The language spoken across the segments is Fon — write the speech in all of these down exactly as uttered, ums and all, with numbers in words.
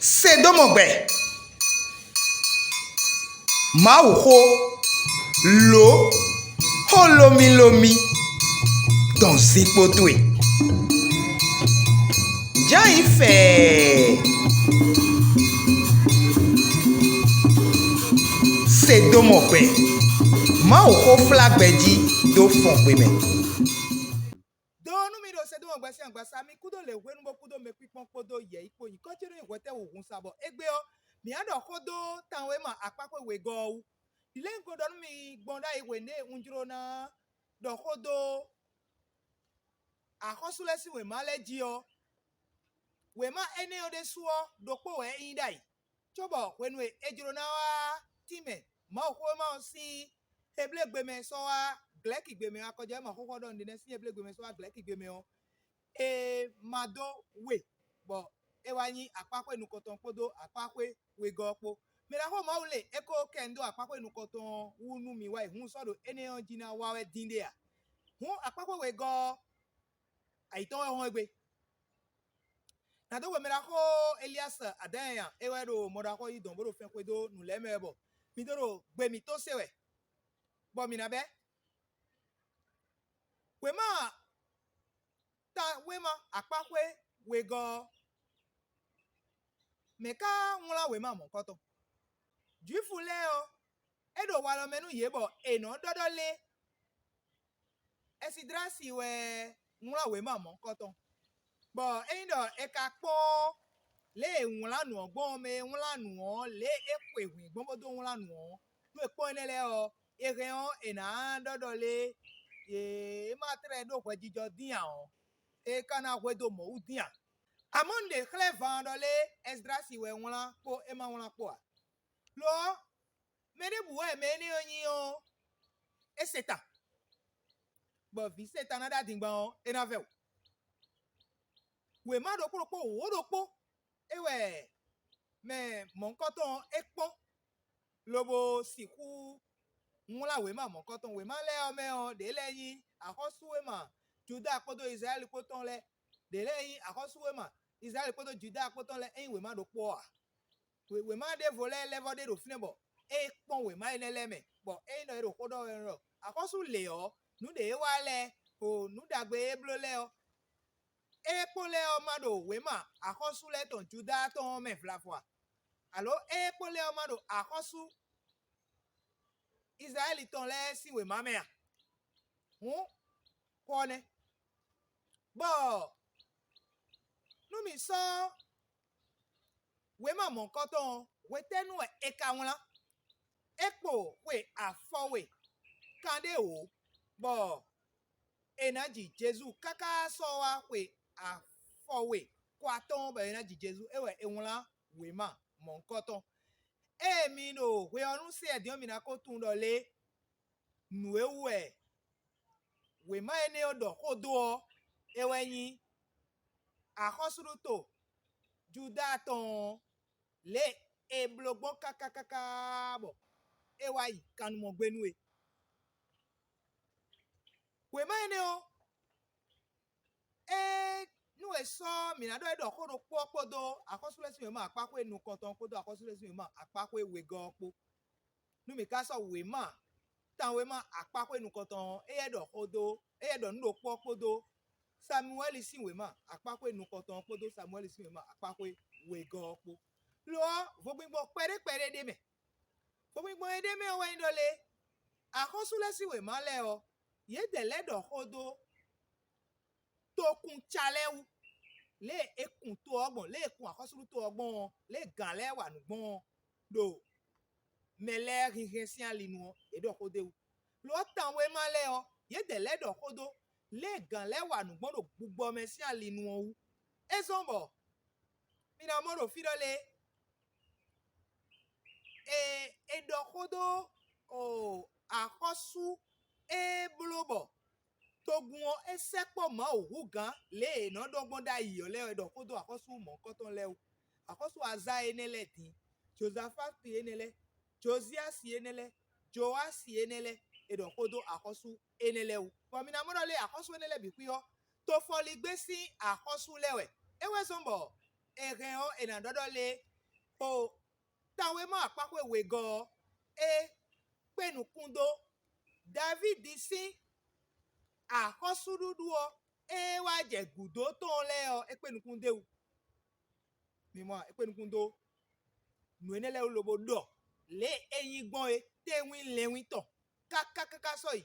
Se dó mɔ gbɛ. Mawuxó, lǒ, xó lómílómí dɔn zinkpo towe. Jǎ yi fɛɛ. Se dó mɔ gbɛ. Mawuxó flá gbɛ jí dó fɔn xwe mɛ. Do nú mi ɖo Sedɔ́mɔgbɛ sín agbasa, mi kúdó lě hwenu bó kúdó mɛkpíkpɔ́n kpódó yɛ̌yi kpó. Nyǐkɔ ce nɔ nyí hwɛtɛ́ wǔhun sa bɔ égbé ɔ́, mǐ á ɖɔ xó dó tanwéma akpáxwé wegɔ́ ɔ́ wú. Lě un ko ɖɔ nú mi gbɔn ɖ'ayǐ hwenu e un jló ná ɖɔ xó dó axɔ́sú lɛ́ɛ sín wěma lɛ́ɛ jí ɔ́, wěma énɛ́ ɔ́ ɖésú ɔ́, ɖokpó wɛ é nyí ɖ'ayǐ. Cóbɔ hwenu e è jló ná wá tínmɛ Mawuxówéma ɔ́ sín Hebléegbe mɛ sɔ́ wá Glɛ̌kigbe mɛ, akɔjɔ́ e ma xóxó ɖɔ nǔɖé nɛ́ sín Hebléegbe mɛ sɔ́ wá Glɛ̌kigbe mɛ ɔ́, è ma dó we, bɔ é wá nyí akpáxwé nukɔntɔn kpódó akpáxwé wegɔ́ ɔ́ kpó. Mɛ ɖaxó Mawu lě é ko kɛ nu dó akpáxwé nukɔntɔn ɔ́ wú nú mi wá yi, hǔn sɔ́ ɖo énɛ́ ɔ́ jí ná wá wɛ dín ɖé a? Hǔn akpáxwé wegɔ́ ɔ́, ayǐtɔn wɛ hɔn égbé. Nǎ dó hwe mɛ ɖaxó Elíasɛ Adán nya, é wɛ ɖo mɔ ɖaxó yí dɔn bó ɖo fɛn xwedó nǔ lɛ́ɛ mɛ wɛ bɔ mi dó ɖo gbe mǐtɔn se wɛ, bɔ mǐ ná bɛ́. Wěma ta wéma akpáxwé wegɔ́ ɔ́, mɛ̌ ka wlán wěma mɔ̌hunkɔtɔn? Jwifu lɛ́ɛ ɔ́, é ɖo walɔ mɛ nú yě bɔ è nɔ́ ɖɔ ɖɔ lé Ɛsidrasi wɛ wlán wěma mɔ̌hunkɔtɔn, bɔ ényí ɖɔ è ka kpɔ́n lě e è wlán nǔ ɔ́ gbɔn ɔ́ mɛ e wlán nǔ ɔ́, lě e é xwe hwǐn gbɔn bó dó wlán nǔ ɔ́, nú è kpɔ́n énɛ́ lɛ́ɛ ɔ́, è hɛn ɔ́, è nǎ ɖɔ ɖɔ lé yě ma tlɛ ɖó hwɛjijɔ dín ǎ ɔ́, é ka ná hwedó mɔ̌ wú dín ǎ. Amɔ̌ un ɖe xlɛ́ van ɔ́ ɖɔ lé Ɛsidrasi wɛ wlán kpó é ma wlán kpó ǎ. Lo ɔ́, mɛ ɖěbǔ wɛ mɛ énɛ́ ɔ́ nyí ɔ́, é se ta, bɔ vǐ Setan ná ɖó adingban ɔ́, é ná vɛ́ wǔ. Wěma ɖokpó ɖokpó wǒ ɖokpó é wɛ mɛ mɔ̌hunkɔtɔn ɔ́ é kpɔ́n, lobo sixú wlán wěma mɔ̌hunkɔtɔn. Wěma lɛ́ɛ ɔ́ mɛ ɔ́, ɖě lɛ́ɛ nyí axɔ́súwéma Juda kpódó Izlayɛ́li kpó tɔn lɛ́ɛ, ɖě lɛ́ɛ nyí axɔ́súwéma Izlayɛ́li kpódó Juda kpó tɔn lɛ́ɛ, é nyí wěma ɖokpó ɔ́ ǎ. Wěma ɖěvo lɛ́ɛ lɛ́ vɔ́ ɖe ɖo fínɛ́ bɔ é kpɔ́n wěma énɛ́ lɛ́ɛ mɛ, bɔ ényí ɖɔ é ɖo xó ɖɔ wɛ ɖɔ axɔ́sú lě ɔ́, nǔ ɖě é wa lɛ́ɛ, o nǔ ɖagbe e é bló lɛ́ɛ ɔ́, é kpó lɛ́ɛ ɔ́ ma ɖo wěma axɔ́sú lɛ́ɛ tɔn Juda tɔn ɔ́ mɛ vlavo a? Alo é kpó lɛ́ɛ ɔ́ ma ɖo axɔ́sú Izlayɛ́li tɔn lɛ́ɛ sín wěma mɛ a? Hǔn xó ɔ́ nɛ́. Bɔ nú mǐ sɔ́ wěma mɔ̌hunkɔtɔn ɔ́, hwetɛ́nu wɛ è ka wlán? É kpo xwe afɔwe kanɖé wǒ, bɔ è nǎ ji Jezu káká sɔ́ wá xwe afɔwe kɔ atɔ́ɔ́n bɔ è nǎ ji Jezu, é wɛ è wlán wěma mɔ̌hunkɔtɔn. Ée mi ɖo hwe ɔ́ nú se ɔ́ din ɔ́, mi ná ko tunwun ɖɔ lě nǔ e wú wɛ wěma énɛ́ ɔ́ ɖɔ xó dó ɔ́, é wɛ nyí axɔ́súɖuto Juda tɔn ɔ́, lě e è bló gbɔn káká káká bɔ é wá yi kannumɔgbénu é. Wěma énɛ́ ɔ́, é nú è sɔ́ mǐ ná ɖɔ é ɖɔ xó ɖokpó ɔ́ kpódó axɔ́súɖésíwěma akpáxwé nukɔntɔn kpódó axɔ́súɖésíwěma akpáxwé wegɔ́ ɔ́ kpó. Nú mǐ ka sɔ́ wěma tanwéma akpáxwé nukɔntɔn ɔ́, éyɛ́ ɖɔ xó dó, éyɛ́ ɖɔ nǔ ɖokpó ɔ́ kpódó Samuwɛ́li sín wěma akpáxwé nukɔntɔn ɔ́ kpódó Samuwɛ́li sín wěma akpáxwé wegɔ́ ɔ́ kpó. Lo ɔ́, vogbingbɔn kpɛɖé kpɛɖé ɖ'é mɛ. Vogbingbɔn e ɖ'é mɛ ɔ́ wɛ nyí ɖɔ lé, axɔ́sú lɛ́ɛ sín wěma lɛ́ɛ ɔ́, yědɛɛ lɛ́ɛ ɖɔ xó dó tokúnca lɛ́ɛ wú. Lě e è kun to ɔ́ gbɔn, lě e è kun axɔ́súɖuto ɔ́ gbɔn ɔ́, lě e gǎn lɛ́ɛ wa nǔ gbɔn ɔ́, ɖo mɛ lɛ́ɛ hɛnhɛ́n sín ali nu ɔ́, yě ɖɔ xó d'é wú. Lo ɔ́, tanwéma lɛ́ɛ ɔ́, yědɛɛ lɛ́ɛ ɖɔ xó dó lě e gǎn lɛ́ɛ wa nǔ gbɔn ɖo gbigbɔ mɛ sín ali nu ɔ́ wú. É zɔ́n bɔ mi ná mɔ ɖo fí ɖɔ lé, è è ɖɔ xó dó o axɔ́sú e bló bɔ togun ɔ́ é sɛkpɔ́ Mawu hú gǎn lě e è nɔ ɖɔ gbɔn ɖ'ayǐ ɔ́ lɛ́ɛ wɛ, ɖɔ xó dó axɔ́sú mɔ̌hunkɔtɔn lɛ́ɛ wú. Axɔ́sú Azaa énɛ́ lɛ́ɛ din, Jozafati énɛ́ lɛ́ɛ, Joziasi énɛ́ lɛ́ɛ, Joasi énɛ́ lɛ́ɛ, è ɖɔ xó dó axɔ́sú énɛ́ lɛ́ɛ wú. Bɔ mi ná mɔ ɖɔ lé axɔ́sú énɛ́ lɛ́ɛ bǐ xwí ɔ́, tofɔligbé sín axɔ́sú lɛ́ɛ wɛ. É wɛ zɔ́n bɔ è hɛn ɔ́, è nǎ ɖɔ ɖɔ lé? O, tanwéma akpáxwé wegɔ́ ɔ́, é kpé nukún dó Davídi sín axɔ́súɖuɖu ɔ́, é wá jɛ gǔdo tɔn lɛ́ɛ ɔ́, é kpé nukún d'é wú. Mi mɔ a? É kpé nukún dó nǔ énɛ́ lɛ́ɛ wú lobo ɖɔ lě e é nyí gbɔn é, tɛ́nwín lɛ́nwín tɔn, káká káká sɔ́yi,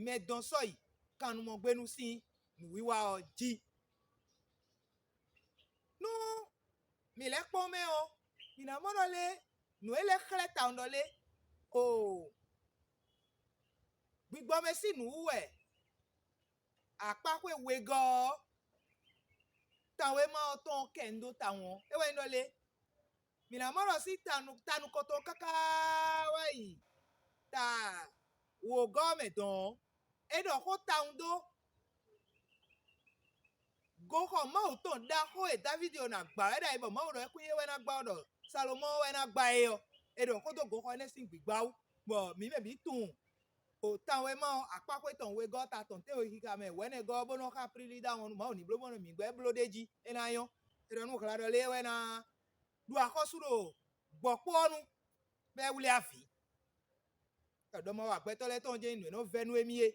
mɛ dɔn sɔ́yi, kannumɔgbénu sín nǔwiwa ɔ́ jí. Nú mǐ lɛ́ kpɔ́n mɛ ɔ́, mǐ ná mɔ ɖɔ lé nǔ e lɛ́ xlɛ́ tawun ɖɔ lé? Oo, gbigbɔmɛ sín nǔ wú wɛ akpáxwé wegɔ́ ɔ́, tanwéma ɔ́ tɔn kɛ nǔ dó tawun ɔ́, é wɛ nyí ɖɔ lé? Mǐ ná mɔ ɖɔ sín tanu tanu kɔtɔn káká wɛ yi ta wǒgɔ́ ɔ́ mɛ dɔn ɔ́, é ɖɔ xó tawun dó goxɔ Mawu tɔn ɖaxó e Davídi ɔ́ ná gbá wɛ ɖ'ayǐ bɔ Mawu ɖɔ é xwíí é wɛ ná gbá ɔ́ ɖɔ Salomɔ́ɔ wɛ ná gbá é ɔ́, è ɖɔ xó dó goxɔ énɛ́ sín gbǐgbá wú, bɔ mǐ mɛ bǐ tunwun o tanwéma ɔ́, akpáxwé tɔn wegɔ́ ta tɔn tɛ́nwe xixa mɛ wɛ̌nɛgɔ́ ɔ́ bó nɔ́ xa plílí dó awɔnnu Mawu ní bló bónú mǐ gbɛ́ bló ɖ'é jí. É ná nyɔ́. É ɖɔ nú hla ɖɔ lé wɛ ná ɖu axɔ́sú ɖo gbɔ̌kpó ɔ́ nu, bɔ é wlí avǐ. Ɖɔ ma wa gbɛtɔ́ lɛ́ɛ tɔn jɛ́n nyí nǔ e nɔ vɛ́ nú émí é.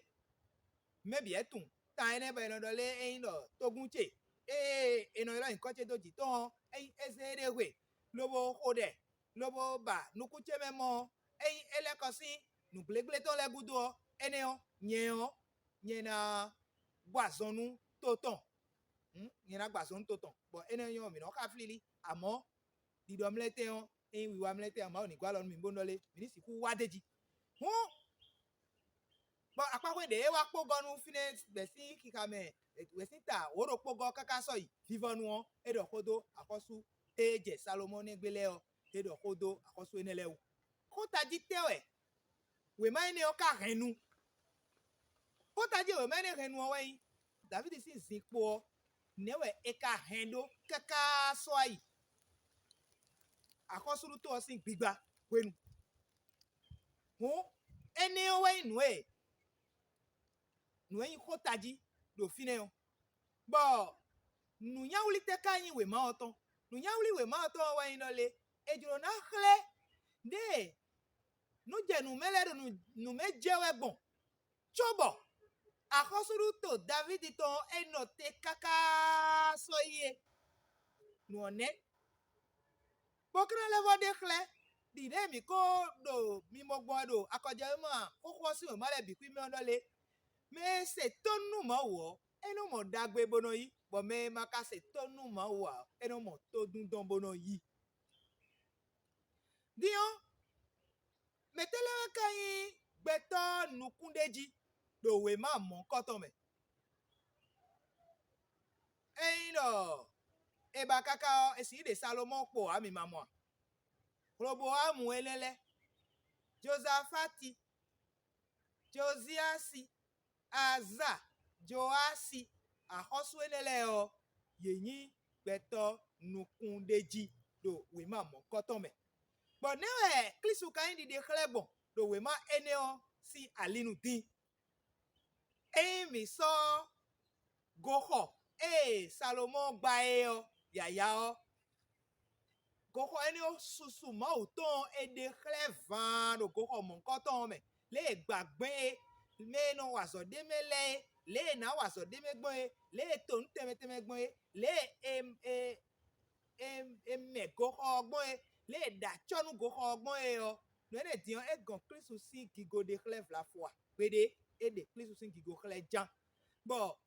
Mɛ bǐ wɛ tunwun tan énɛ́ bɔ è nɔ ɖɔ lé é nyí ɖɔ tógún ce ée è nɔ ylɔ́ nyǐkɔ ce dó jǐ tɔn ɔ́, é nyí é zé éɖée hwe, lobo xo ɖɛ, lobo ba nukún ce mɛ mɔ ɔ́, ényí é lɛ́ kɔ sín nǔgblégblé tɔn lɛ́ɛ gúdo ɔ́, énɛ́ ɔ́, nyɛ ɔ́, nyɛ ná gbɔ azɔn nú to tɔn. Nyɛ ná gbɔ azɔn nú to tɔn, bɔ énɛ́ nyɔ́ mǐ nɔ́ xa flílí. Amɔ̌, ɖiɖɔmlɛ́tɛn ɔ́, ényí wiwamlɛ́tɛn ɔ́, Mawu ní gɔ́ alɔ nú mǐ bó nɔ lé, mǐ ní sixú wá d'é jí. Hǔn, bɔ akpáxwé ɖě e wá kpó gɔ́ nú fínɛ́ bɛ̌ sín xixa mɛ wěsín ta wǒ ɖokpó gɔ́ káká sɔ́ yi vivɔnu ɔ́, é ɖɔ xó dó axɔ́sú e jɛ Salomɔ́ɔ nɛ́ gbé lɛ́ɛ ɔ́, é ɖɔ xó dó axɔ́sú énɛ́ lɛ́ɛ wú. Xó tají tɛ́ wɛ wěma énɛ́ ɔ́ ka hɛn nu? Xó tají e wěma énɛ́ hɛn nu ɔ́ wɛ nyí Davídi sín zinkpo ɔ́, nɛ̌ wɛ è ka hɛn ɖó káká sɔ́ ayi axɔ́súɖuto ɔ́ sín gbigba hwenu? Hǔn, énɛ́ ɔ́ wɛ nyí nǔ e nǔ e nyí xó tají ɖo fínɛ́ ɔ́, bɔ nǔnyáwlí tɛ́ ka nyí wěma ɔ́ tɔn? Nǔnyáwlí wěma ɔ́ tɔn ɔ́ wɛ nyí ɖɔ lé? È jlǒ ná xlɛ́ ɖěe nǔ jɛ nǔ mɛ lɛ́ɛ ɖo nǔ mɛ jɛ wɛ gbɔn, cóbɔ axɔ́súɖuto Davídi tɔn ɔ́, é nɔ te káká sɔ́ yi é. Nǔ ɔ́ nɛ́. Bó ka ná lɛ́ vɔ́ ɖe xlɛ́ ɖi nɛ̌ mǐ ko ɖo mimɔ gbɔn wɛ ɖo akɔjɛwéma xóxó ɔ́ sín wěma lɛ́ɛ bǐ xwí mɛ ɔ́ ɖɔ lé? Mɛ e se tónú nú Mawu ɔ́, é nɔ mɔ ɖagbe bó nɔ yí, bɔ mɛ e ma ka se tónú nú Mawu ǎ, é nɔ mɔ tódúndɔn bó nɔ yí. Din ɔ́, mɛ̌tɛ́ lɛ́ɛ wɛ ka nyí gbɛtɔ́ nukúnɖéjí ɖo wěma mɔ̌hunkɔtɔn mɛ? Ényí ɖɔ è ba káká ɔ́, è sixú ɖe Salomɔ́ɔ kpo ǎ, mi ma mɔ a? Hloboámu énɛ́ lɛ́ɛ, Jozafáti, Joziási, Aza, Joasi, axɔ́sú énɛ́ lɛ́ɛ ɔ́, yě nyí gbɛtɔ́ nukúnɖéjí ɖo wěma mɔ̌kɔtɔn mɛ. Bɔ nɛ̌ wɛ Klísu ka nyí ɖiɖe xlɛ́ gbɔn ɖo wěma énɛ́ ɔ́ sín ali nu dín? Ényí mǐ sɔ́ goxɔ ée Salomɔ́ɔ gba é ɔ́ yǎyá ɔ́, goxɔ énɛ́ ɔ́ susu Mawu tɔn ɔ́ è ɖe xlɛ́ vaan ɖo goxɔ mɔ̌hunkɔtɔn ɔ́ mɛ, lě e è gba gbɛn é, mɛ e nɔ wa azɔ̌ ɖ'é mɛ lɛ́ɛ é, lě e è nǎ wa azɔ̌ ɖ'é mɛ gbɔn é, lě e è to nǔ tɛnmɛ tɛnmɛ gbɔn é, lě e è è è mɛ goxɔ ɔ́ gbɔn é, lě e è ɖe acɔ́ nú goxɔ ɔ́ gbɔn é ɔ́, nǔ énɛ́ din ɔ́, é gɔn Klísu sín gigo ɖe xlɛ́ vlafɔ ǎ. Gbeɖé, é ɖe Klísu sín gigo xlɛ́ ján. Bɔ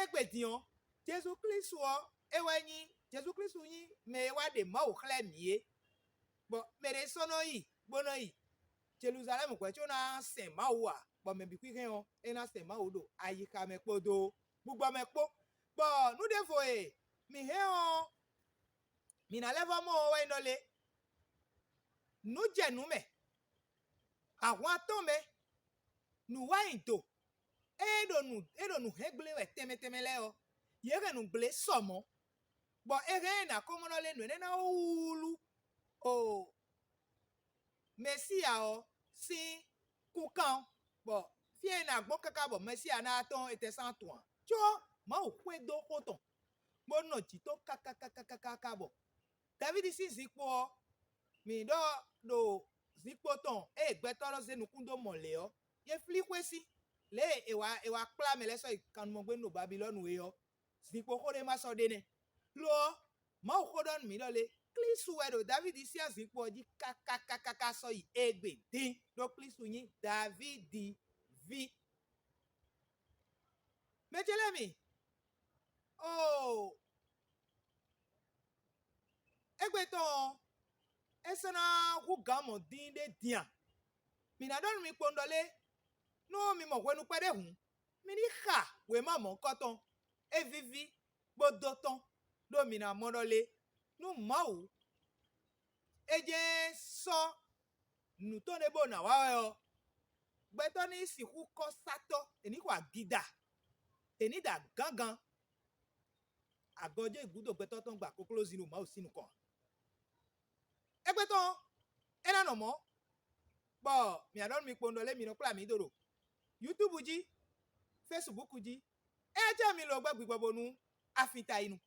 égbé din ɔ́, Jezu Klísu ɔ́, é wɛ nyí Jezu Klísu nyí mɛ e wá ɖe Mawu xlɛ́ mǐ é. Bɔ mɛ ɖé sɔ́ nɔ yi, bó nɔ yi Jeluzalɛ́mu hwɛ̌ có ná sɛn Mawu ǎ, bɔ mɛ bǐ xwíhɛ́n ɔ́, é ná sɛn Mawu ɖo ayixa mɛ kpódó gbigbɔ mɛ kpó. Bɔ nǔ ɖěvo e mǐ hɛn ɔ́, mǐ ná lɛ́ vɔ́ mɔ ɔ́ wɛ nyí ɖɔ lé? Nǔ jɛ nǔ mɛ, ahwan tɔn mɛ, nǔwanyido, é ɖo nǔ é ɖo nǔ hɛn gblé wɛ tɛnmɛ tɛnmɛ lɛ́ɛ ɔ́, yě hɛn nǔ gblé sɔ mɔ̌, bɔ è hɛn ɛ nǎ ko mɔ ɖɔ lé nǔ énɛ́ ná wúlú o Mɛsíya ɔ́ sín kúnkan ɔ́, bɔ fí e è nǎ gbɔn káká bɔ Mɛsíya ná wá tɔ́n ɔ́, è tɛ sán tunwun ǎ. Có Mawu xwedó xó tɔn, bó nɔ jǐ tɔn káká káká káká bɔ Davídi sín zinkpo ɔ́, mǐ ɖɔ ɖo zinkpo tɔn ée gbɛtɔ́ lɔ zé nukún dó mɔ lě ɔ́, yě flí xwé sí. Lě e è wǎ è wǎ kplá mɛ lɛ́ɛ sɔ́ yi kannumɔgbénu ɖo Babilɔ́nu é ɔ́, zinkpo xó ɖé ma sɔ́ ɖe nɛ́. Lo ɔ́, Mawu xó ɖɔ nú mǐ ɖɔ lé: Klísu wɛ ɖo Davídi sín azinkpo ɔ́ jí káká káká sɔ́ yi égbé dín, ɖó Klísu nyí Davídi ví. Mɛ ce lɛ́ɛ mi, oo, égbé tɔn ɔ́, é sɔ́ ná hú gǎn mɔ̌ dín ɖé din a? Mǐ ná ɖɔ nú mi kpowun ɖɔ lé, nú mi mɔ hwenu kpɛɖé hǔn, mi ní xa wěma mɔ̌hunkɔtɔn, é víví bó dó tɔ́n, ɖó mi ná mɔ ɖɔ lé, nú Mawu é jɛ́n sɔ́ nǔ tɔn ɖé bó ná wa wɛ ɔ́, gbɛtɔ́ ní sixú kɔ́ sátɔ́, è ní xɔ agida, è ní ɖa gángan, agɔjé gǔdo gbɛtɔ́ tɔn gba koklózin ɖo Mawu sín nukɔn ǎ. Égbé tɔn é ná nɔ mɔ̌, bɔ mǐ ná ɖɔ nú mi kpowun ɖɔ lé mi nɔ kplá mǐ do ɖo YouTube jí, Facebook jí. Éyɛ́ jɛ mi lo gbɛ́ gbigbɔ bónú afin ta yi nu.